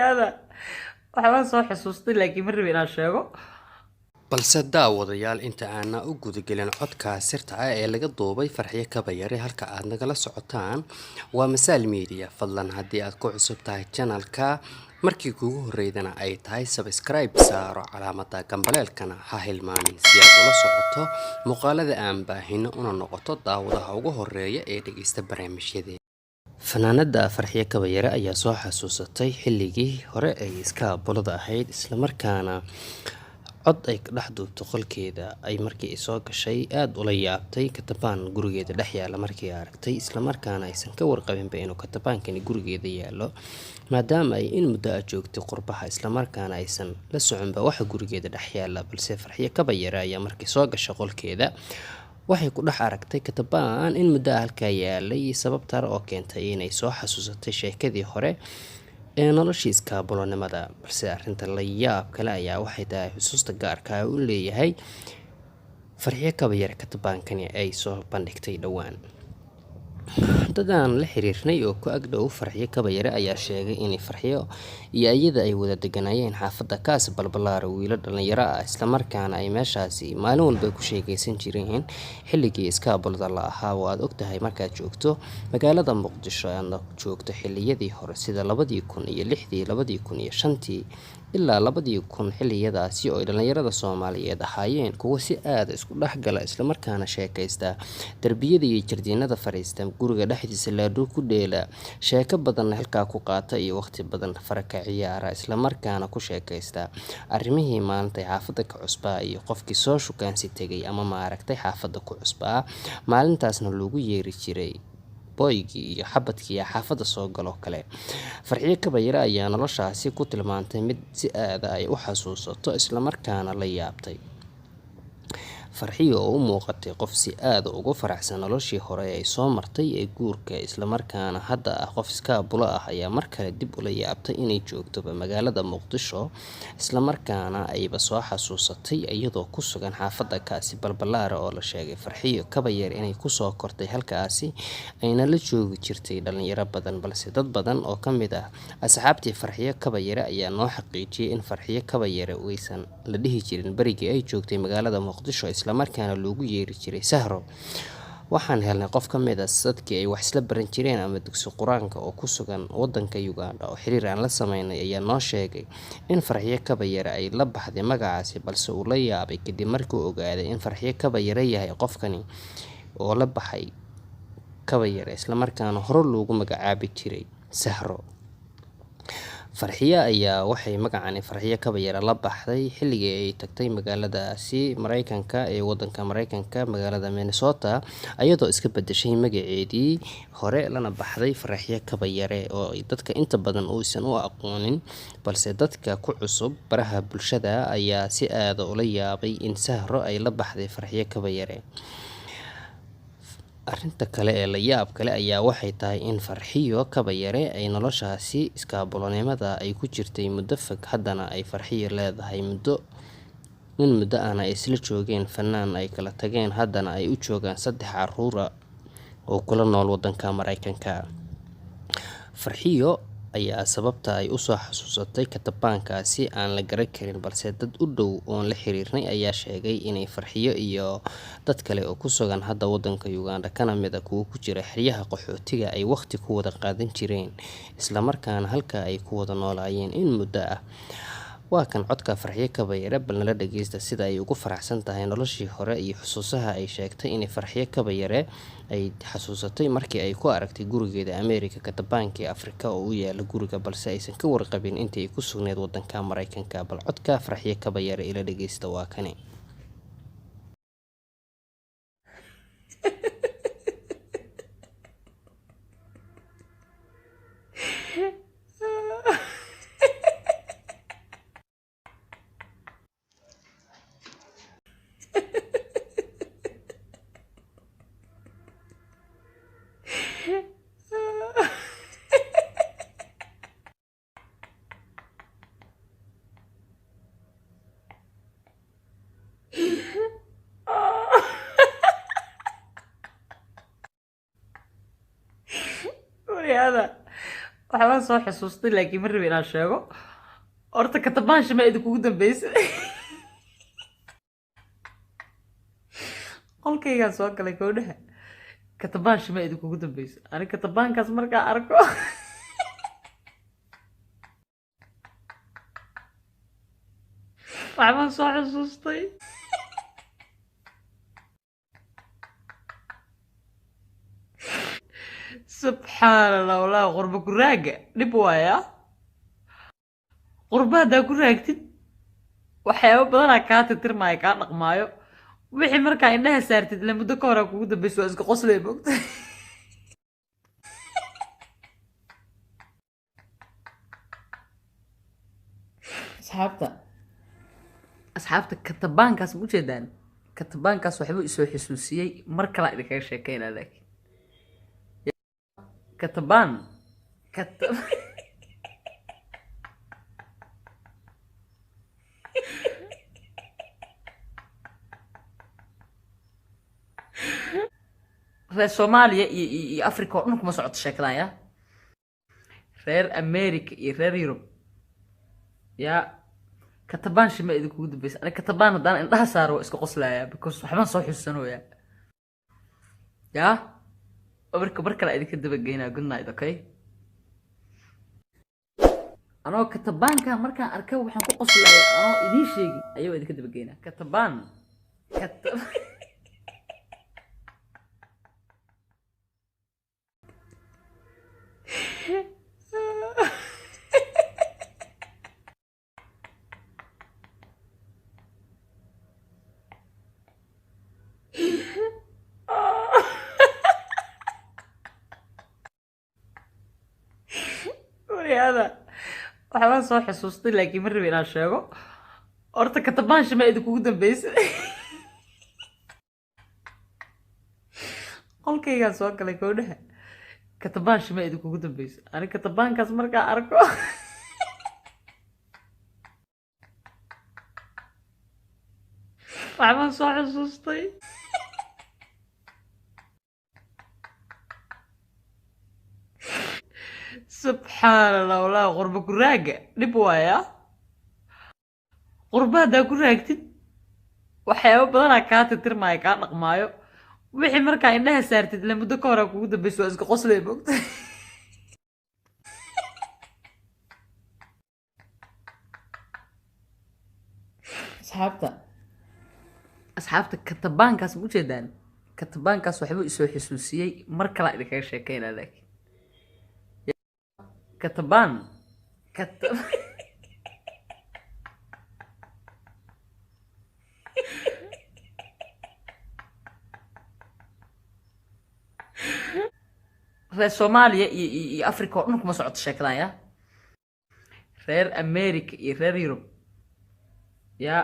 Waryaada, waxbaan soo xusuustay, laakiin ma rabi inaan sheego. Balse daawadayaal, inta aana u gudagelin codka sirta ah ee laga duubay Farxiyo Kabayare, halka aad nagala socotaan waa Masaal Media. Fadlan haddii aad ku cusub tahay channelka, markii kuugu horeydana ay tahay, subscribe saaro, calaamada gambaleelkana ha hilmaamin si aad ula socoto muuqaalada aan baahino una noqoto daawadaha ugu horeeya ee dhegeysta barnaamijyadeena. Fanaanada Farxiyo Kabayare ayaa soo xasuusatay xilligii hore ay iska bulada ahayd, islamarkaana cod ay ka dhex duubto qolkeeda ay markii ay soo gashay aada ula yaabtay katabaan gurigeeda dhex yaala markii ay aragtay, islamarkaana aysan ka warqabinba inuu katabaankani gurigeeda yaallo, maadaama ay in muddo ah joogtay qurbaha, islamarkaana aysan la soconba waxa gurigeeda dhex yaala. Balse Farxiyo Kabayare ayaa markii soo gashay qolkeeda waxay ku dhex aragtay katabaan in muddo ah halkaa yaalay, sababtan oo keentay inay soo xasuusatay sheekadii hore ee noloshii iskaabulonimada. Balse arrinta la yaab kale ayaa waxay tahay xusuusta gaarka ah u leeyahay Farxiyo Kabayare katabaankani ay soo bandhigtay dhowaan. Dadaan la xiriirnay oo ku agdhow Farxiyo Kabayare ayaa sheegay inay Farxiyo iyo iyada ay wada deganaayeen xaafadda Kaas Balbalaaro, wiilo dhalinyaro ah, islamarkaana ay meeshaasi maalin walba ku sheekeysan jireen xilligii iskaabulada la ahaa. Oo aad ogtahay markaad joogto magaalada Muqdisho aadna joogto xilliyadii hore sida 2006dii, 2005tii ilaa 2000, xilliyadaasi oo ay dhalinyarada Soomaaliyeed ahaayeen kuwo si aada isku dhexgala, islamarkaana sheekaysta, darbiyada iyo jardiinada fadhiista, guriga dhexdiisa laadhuu ku dheela, sheeko badanna halkaa ku qaata iyo waqti badan faraka ciyaara, islamarkaana ku sheekaysta arrimihii maalintay xaafadda ka cusbaa iyo qofkii soo shukaansi tegay ama maaragtay xaafadda ku cusbaa, maalintaasna loogu yeeri jiray booygii iyo xabadkii xaafadda soo galoo kale. Farxiyo Kabayare ayaa noloshaasi ku tilmaantay mid si aada ay u xasuusato, islamarkaana la yaabtay. Farxiyo oo u muuqatay qof si aada ugu faraxsan noloshii hore ay soo martay ee guurka, islamarkaana hadda ah qof iskaabulo ah, ayaa mar kale dib ula yaabtay inay joogtoba magaalada Muqdisho, islamarkaana ayba soo xasuusatay iyadoo ku sugan xaafadda Kaasi Balbalaara, oo la sheegay Farxiyo Kabayare inay kusoo kortay halkaasi ayna la joogi jirtay dhalinyaro badan. Balse dad badan oo ka mid ah asxaabtii Farxiyo Kabayare ayaa noo xaqiijiyay in Farxiyo Kabayare aysan la dhihi jirin berigii ay joogtay magaalada Muqdisho, islamarkaana loogu yeeri jiray Sahro. Waxaan helnay qof ka mid ah dadkii ay wax isla baran jireen ama dugsi qur-aanka oo ku sugan wadanka Uganda oo xiriir aan la sameynay ayaa noo sheegay in Farxiyo Kabayare ay la baxday magacaasi, balse uu la yaabay kadib markii uu ogaaday in Farxiyo Kabayare yahay qofkani oo la baxay Kabayare, islamarkaana hore loogu magacaabi jiray Sahro. Farxiyo ayaa waxay magacani Farxiyo Kabayare la baxday xilligii ay tagtay magaaladaasi Mareykanka ee wadanka Mareykanka, magaalada Minnesota, iyadoo iska bedeshay magaceedii hore lana baxday Farxiyo Kabayare oo ay dadka inta badan uusan u aqoonin. Balse dadka ku cusub baraha bulshada ayaa si aada ula yaabay in Sahro ay la baxday Farxiyo Kabayare. Arrinta kale ee la yaab kale ayaa waxay tahay in Farxiyo Kabayare ay noloshaasi iskaabulonimada ay ku jirtay muddo fog, haddana ay Farxiyo leedahay muddo in muddo ahna ay isla joogeen fanaan ay kala tageen, haddana ay u joogaan 3 caruura oo kula nool wadanka Mareykanka. Farxiyo ayaa sababta ay usoo xasuusatay katabaankaasi aan la garan karin, balse dad u dhow oon la xiriirnay ayaa sheegay inay Farxiyo iyo dad kale oo ku sugan hadda wadanka Uganda, kana mid ah kuwa ku jira xeryaha qaxootiga, ay waqti ku wada qaadan jireen, islamarkaana halkaa ay ku wada noolaayeen in muddo ah. Waa kan codka Farxiyo Kabayare, bal nala dhageysta sida ay ugu faraxsan tahay noloshii hore iyo xusuusaha ay sheegtay inay Farxiyo Kabayare ay xasuusatay markii ay ku aragtay gurigeeda Ameerika katabaankii Afrika oo u yaala guriga, balse aysan ka warqabin intii ay ku sugneyd wadanka Mareykanka. Bal codka Farxiyo Kabayare ila dhageysta, waa kani. Waryaada, Waxbaan soo xusuustay, laakiin ma rabi inaan sheego. Horta katabaansha ma idinkugu dambeysay? Qolkaygaan soo galay, kowdhaha, katabaansha ma idinkugu dambeysay? Ani katabaankaas markaa arko waxbaan soo xusuustay. Subxaan Allah, wallahi qurbo ku raaga dhib waaya. Qurbo haddaa ku raagtid, waxyaabo badanaa kaa titirmaayo, kaa dhaqmaayo. Wixii markaa indhaha saartid la muddo ka horaa kugu dambeysa, waa iska qoslay, moogta. Asxaabta, katabaankaas ma ujeedaan? Katabaankaas waxbuu isoo xusuusiyey. Mar kalaa idinkaga sheekeynaa, laakiin katabaan kata reer Soomaaliya iyo Africa oo dhan kuma socoto sheekadan. Ya reer America iyo reer Yurub, ya katabaan shima idinkugu dambeysa? Ani katabaan haddaan indhaha saaro waa iska qoslayaa, because waxbaan soo xusuusanayaa. Ya marka mar kale idinka dabageynaa. Good night, okay? Anoo katabaanka markaan arka waxaan ku qoslaya anoo idiin sheegin ayuu idinka dabageynaa. Katabaan kata waryaada, waxbaan soo xusuustay, laakiin ma rabi inaan sheego. Horta katabaansha ma idinkugu dambeysay? Qolkaygaan soo galay, kowdhaha, katabaansha ma idinkugu dambeysay? Ani katabaankaas markaa arko waxbaan soo xusuustay. Subxaan Allah, wallahi qurbo ku raaga dhib waaya. Qurbo haddaa ku raagtid, waxyaabo badanaa kaa titirmaayo, kaa dhaqmaayo. Wixii markaa indhaha saartid la muddo ka horaa kugu dambeysa, waa iska qoslay, moogta. Asxaabta, katabaankaas ma ujeedaan? Katabaankaas waxbuu isoo xusuusiyey. Mar kalaa idinkaga sheekeynaa, laakiin katabaan kata reer Soomaaliya iyo Africa oo dhan kuma socoto sheekadan. Ya reer America iyo reer Yurub, ya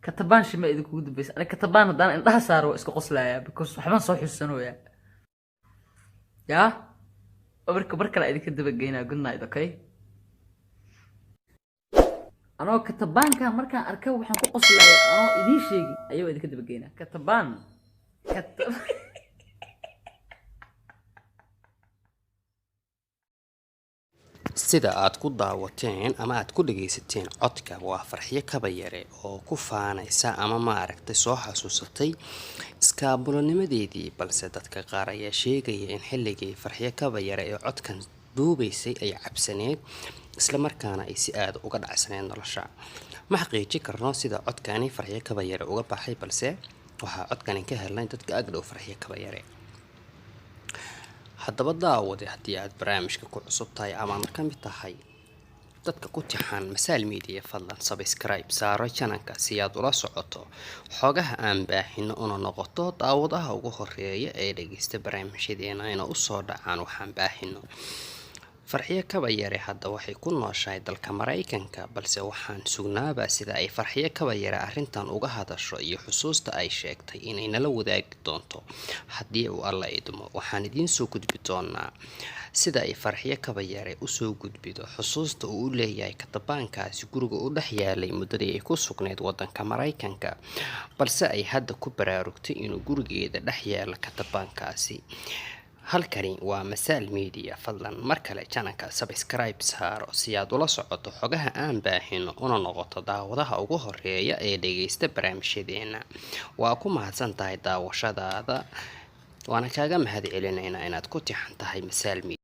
katabaan shima idinkugu dambeysa? Ani katabaan haddaan indhaha saaro waa iska qoslayaa, because waxbaan soo xusuusanayaa. Ya marka mar kale idinka dabageynaa. Good night, okay? Anoo katabaanka markaan arka waxaan ku qoslaya anoo idiin sheegin ayuu idinka dabageynaa. Katabaan kata Sida aad ku daawateen ama aad ku dhagaysateen codka, waa Farxiyo Kabayare oo ku faanaysa ama maaragtay soo xasuusatay iskaabulonimadeedii. Balse dadka qaar ayaa sheegaya in xilligii Farxiyo Kabayare ee codkan duubaysay ay cabsaneed, islamarkaana ay si aada uga dhacsaneed nolosha. Ma xaqiiji karno sida codkani Farxiyo Kabayare uga baxay, balse waxaa codkani ka helnay dadka agdhow Farxiyo Kabayare. Haddaba daawade, haddii aad barnaamijka ku cusub tahay amaad ka mid tahay dadka ku tixan Masaal Media, fadlan subscribe saaro channelka si aad ula socoto xogaha aan baahino, una noqoto daawadaha ugu horeeya ee dhageysta barnaamijyadeena, ayna usoo dhacaan waxaan baahino. Farxiyo Kabayare hadda waxay ku nooshahay dalka Maraykanka, balse waxaan sugnaaba sida ay Farxiyo Kabayare arrintan uga hadasho iyo xusuusta ay sheegtay inay nala wadaagi doonto. Haddii uu Alla idmo, waxaan idiin soo gudbi doonaa sida ay Farxiyo Kabayare usoo gudbido xusuusta uu u leeyahay katabaankaasi guriga u dhex yaalay muddadii ay ku sugnayd wadanka Maraykanka, balse ay hadda ku baraarugtay inuu gurigeeda dhex yaalo katabaankaasi. Halkani waa Masaal Media. Fadlan mar kale channelka subscribe saaro si aad ula socoto xogaha aan baahino, una noqoto daawadaha ugu horeeya ee dhageysta barnaamijyadeena. Waa ku mahadsan tahay daawashadaada, waana kaaga mahad celinaynaa inaad ku tixan tahay Masaal Media.